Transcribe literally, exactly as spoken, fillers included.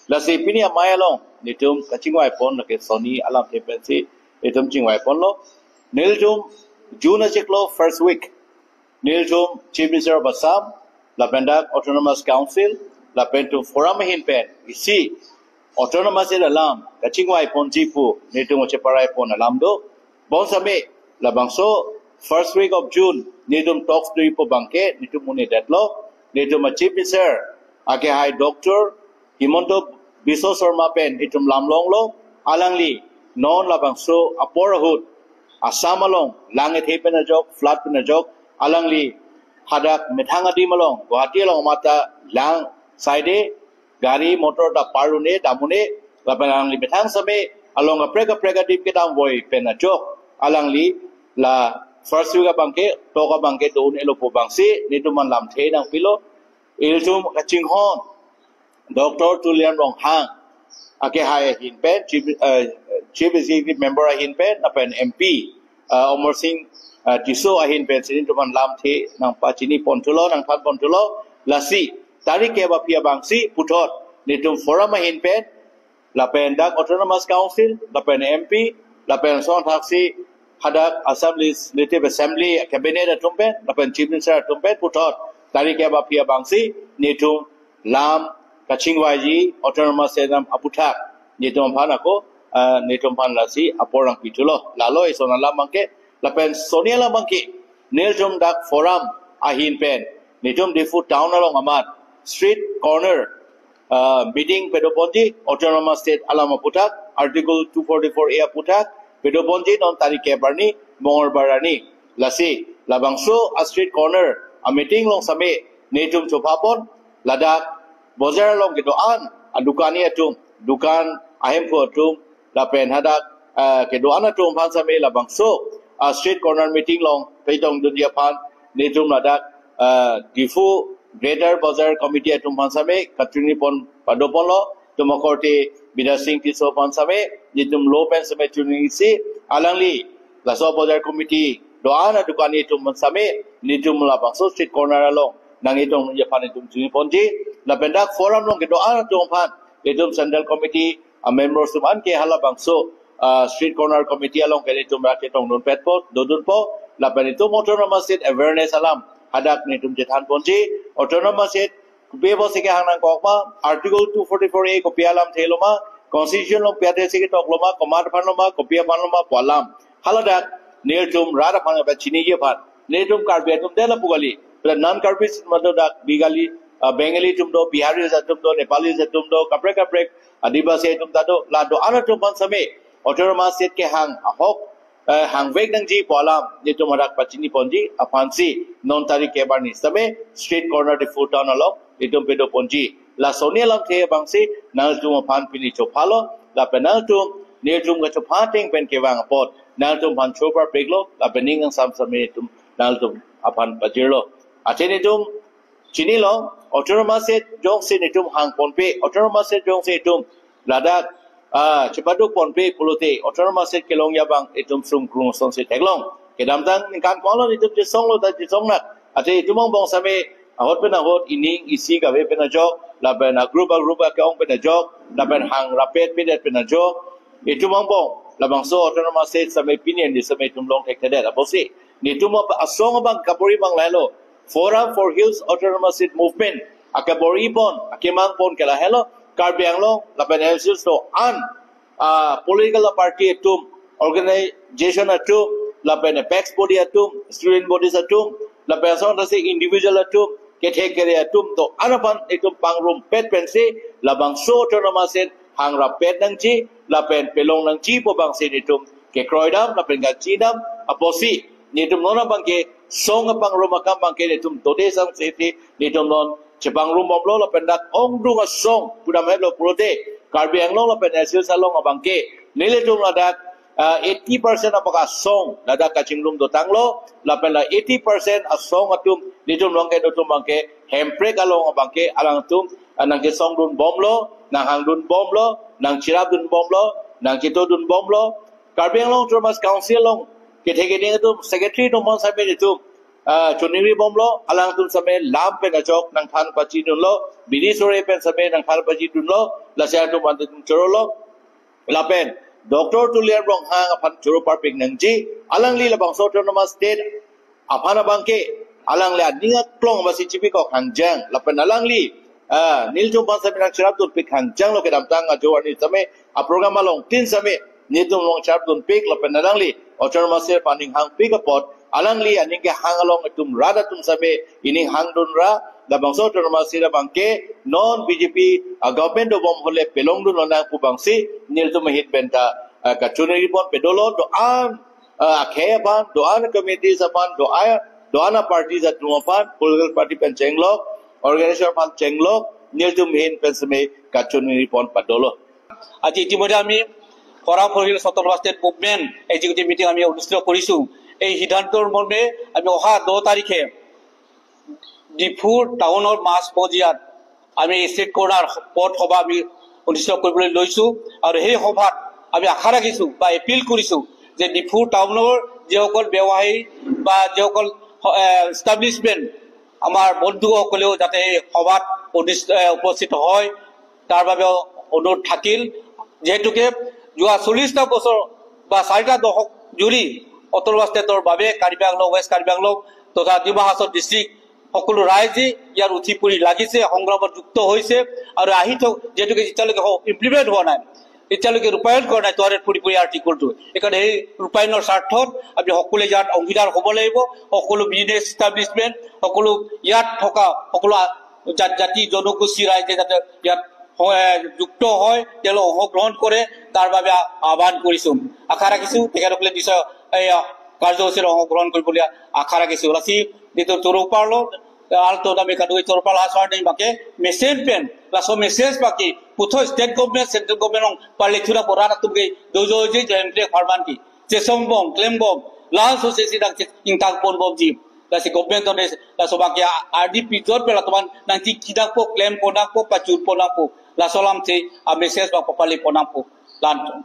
Lasi pini amei along netum kachingvai pon lake Soni alamthe pensi netum chingvai ponlo. Nelitum June achiklo first week nelitum Chief Minister of Assam, lapen dak Autonomous Council, lapen tum forum ahin pen isi Autonomous State alam kachingvai ponji pu netum cheparai pon alam do. Bonsitame labangso first week of June netum talks do-ipo abangke netum un-edetlo. Netum a Chief Minister akehai Doctor Himanta Biswa Sarma pen itum lam longlo. Alangli non labangso apor ahut Assam along lang ethe pen ajok, flood pen ajok, alangli hadak methang adim along, Guwahati along mate lang saide, gari motor ta par un-e, dam un-e, lapen alangli methang sitame along kaprek kaprek adim kedam voi pen ajok alangli la first week abangke, talk abangke do un-elo pu abangsi netum aphan lamthe nangpilo. Ilitum kachinghon Doctor Tuliram Ronghang akehai ahin pen, Chief, eh, Chief Executive Member ahin pen, lapen M P, eh, Amarsing, eh, Tisso ahin pensi netum aphan lamthe nangpachini ponthulo, nangthan ponthulo. Lasi tarik kep aphi abangsi puthot netum forum ahin pen, lapen dak Autonomous Council, lapen M P, lapen lason thaksi hadak Assam Legislative Assembly Cabinet atum pen, lapen Chief Minister atum pen puthot tarik kep aphi abangsi netum lam kachingvaiji Autonomous State alam aputhak netum aphan ako, ah, netum aphan lasi apor nangpithulo. Lalo eson alam abangke, lapen Soni alam abangke nelitum dak forum ahin pen netum Diphu town along amat street corner, ah, meeting pado ponji, Autonomous State alam aputhak, Article two forty-four A aputhak pado ponji non tarik kep arni, Mongolbar arni. Lasi labangso a street corner a meeting along sitame netum chopha pon, ladak bojar along kedo-an adukani atum, dukan ahemphu atum, lapen hadak, ah, kedo-an atum aphan sitame labangso a street corner meeting along petongdunji aphan netum ladak, ah, Diphu Greater Bazar Committee atum aphan sitame kachini pon pado ponlo. Itum akorte Bidya Sing Tisso aphan sitame netum lo pen sitame chunisi, alangli laso Bazar Committee do-an adukani atum aphan sitame netum labangso street corner along nangketongji aphan netum chini ponji. Lapen dak forum along kedo-an atum aphan netum Central Committee a members atum anke halabangso, ah, street corner committee along ke netum rak ketongdun petpo, dodunpo, lapen itum Autonomous State awareness alam hadak netum chethan ponji. Autonomous State kopi apotsi kehang nangkok ma, Article two forty-four A kopi alamthe lo ma, Constitution along pi ate si ketok lo ma, komat aphan lo ma, kopi aphan lo ma pu alam haladak netum rat aphan kepachiniji aphan netum Karbi atum dela pu kali. Pada non Karbi atum do dak Bigali, ah, Bengali atum do, Bihari atum do, Nepali atum do, kaprek kaprek Adivasi atum ta do, la do-an atum aphan sitame Autonomous State kehang ahok, eh, hangvek nangji pu alam netum hadak pachini ponji aphansi non tarik kep arni sitame street corner Diphu town along netum pado ponji. La Soni alamthe abangsi nangtum aphan pini chophalo, lapen nangtum netum kachopha ateng pen kevang apot nangtum aphan chopar peklo, lapen ning angsam sitame netum nangtum aphan pajirlo. Athe netum chinilo, Autonomous State jongsi netum hang ponpe, Autonomous State jongsi itum ladak, ah, chepaduk ponpe pulote Autonomous State kelongji abang itum sungkrung asonsi theklong. Kedamtang ningkan ko-an lo itum chesonglo ta chesong nat. Athe itum angbong sitame ahut pen ahut ining isi kave pen ajok, lapen a group a group ake-ong pen ajok, lapen hang rapet pedet pen ajok. Itum angbong labangso Autonomous State sitame pini an di sitame itum long thekthedet apotsi netum ap-, asong abang kabor-i abang lahelo. Forum for Hills Autonomous State Movement akabor-i pon, akemang pon ke lahelo. Karbi Anglong lapen N C Hills do-an, ah, political party atum, organization atum, lapen apex body atum, student bodies atum, lapen asong tasi individual atum, kethe kere atum do-an aphan itum pangrumpet pensi labangso Autonomous State hang rapet nangji lapen pelong nangji pu abangsi netum kekroidam lapen kachinidam apotsi netum non abangke song apangrum akam abangke netum dode sangsi netum non chepangrum bomlo lapen dak ongdung asong pudam helo pulote Karbi Anglong lapen N C Hills along abangke nelitum ladak, ah, eighty percent apaka song ladak kachingrum dotanglo, lapen la eighty percent asong atum netum along kedo atum abangke Hemprek along abangke alangtum, ah, nangkesongdun bomlo, nanghangdun bomlo, nangcherapdun bomlo, nangchetodun bomlo. Karbi Anglong Autonomous Council along kethe keding atum secretary atum aphan sitame netum ah, choningri bomlo, alangtum same lam pen ajok nangthan pachidunlo, bidi sore pen same nangthan pachidunlo, lasi alangtum antum chorolo, lapen Doctor Tuliram Ronghang aphan choro parpik nangji, alangli labangso autonomous state aphan abangke, alangli aning aklong basi chipikok hangjang, lapen alangli, ah, nelitum aphan same nangcherapdunpik hangjanglo kedamtang ajo arni same, a program along tin same, nelitum along cherapdunpik, lapen alangli autonomous state aphan aning hangpik apot, alangli aning kehang along itum rat atum same ining hangdunra, labangso autonomous state abangke non B J P, ah, government dobom ahut le pelongdun lonang pu abangsi, nelitum ahin penta, ah, kachoningri pon padolo, do-an, ah, akhei aphan, do-an communities aphan, do-an, do-an parties atum aphan, political party pen chenglok, organization aphan chenglok, nelitum ahin pen same kachoningri pon padolo. আজি ইতিমধ্যে আমি খৰাং ফৰহিল Chittagong state movement executive meeting আমি অনুষ্ঠিত কৰিছো। এই সিদ্ধান্তৰ মৰ্মে আমি অহা দহ তাৰিখে ডিফুৰ টাউনৰ মাছ মজিয়াত আমি ষ্টেট কৰ্ণাৰ পথ সভা আমি অনুষ্ঠিত কৰিবলৈ লৈছো। আৰু সেই সভাত আমি আশা ৰাখিছো বা এপিল কৰিছো যে ডিফুৰ টাউনৰ যিসকল ব্যৱসায়ী বা যিসকল, এ, ষ্টাব্লিছমেণ্ট আমাৰ বন্ধুসকলেও যাতে এই সভাত অনুষ্ঠ-, এ, উপস্থিত হয়, তাৰ বাবেও অনুৰোধ থাকিল। যিহেতুকে যোৱা চল্লিছটা বছৰ বা চাৰিটা দশক জুৰি অটল ষ্টেটৰ বাবে কাৰ্বি আংলং, ৱেষ্ট কাৰ্বি আংলং তথা ডিমা হাছাও ডিষ্ট্ৰিক্ট সকলো ৰাইজে ইয়াৰ উঠি পৰি লাগিছে, সংগ্ৰামত যুক্ত হৈছে। আৰু আহি থক, যিহেতুকে যেতিয়ালৈকে হ-, ইমপ্লিমেণ্ট হোৱা নাই, এতিয়ালৈকে ৰূপায়ণ কৰা নাই, তোৱাৰে পুৰি পুৰি আৰ্টিকলটো। সেইকাৰণে সেই ৰূপায়ণৰ স্বাৰ্থত আমি সকলোৱে ইয়াত অংশীদাৰ হ'ব লাগিব। সকলো বিজনেছ ষ্টাব্লিছমেণ্ট, সকলো ইয়াত থকা সকলো আ-, জা-, জাতি জনগোষ্ঠী ৰাইজে যাতে ইয়াত হ-, এ, যুক্ত হয়, তেওঁলোক অংশগ্ৰহণ কৰে, তাৰ বাবে আ-, আহ্বান কৰিছো। আশা ৰাখিছো তেখেতসকলে নিশ্চয় এই, আ, কাৰ্যসূচীত অংশগ্ৰহণ কৰিবলৈ আশা ৰাখিছো। Lasi nelitum choro parlo, alto dame kadoi choro parlo, asar ding bake mesen pen, laso message bake puthot state government, central government along parle thuna porat atum ke dojo je jemple farman ki chesong bom, klem bom, laso sesi dak che ingtang pon bomji. Lasi government tone laso bake R D P jot pe latum aphan nangchingki nangpo, klem pon nangpo, pachun pon nangpo. Laso alam che a message bak paparle pon nangpo. Lan.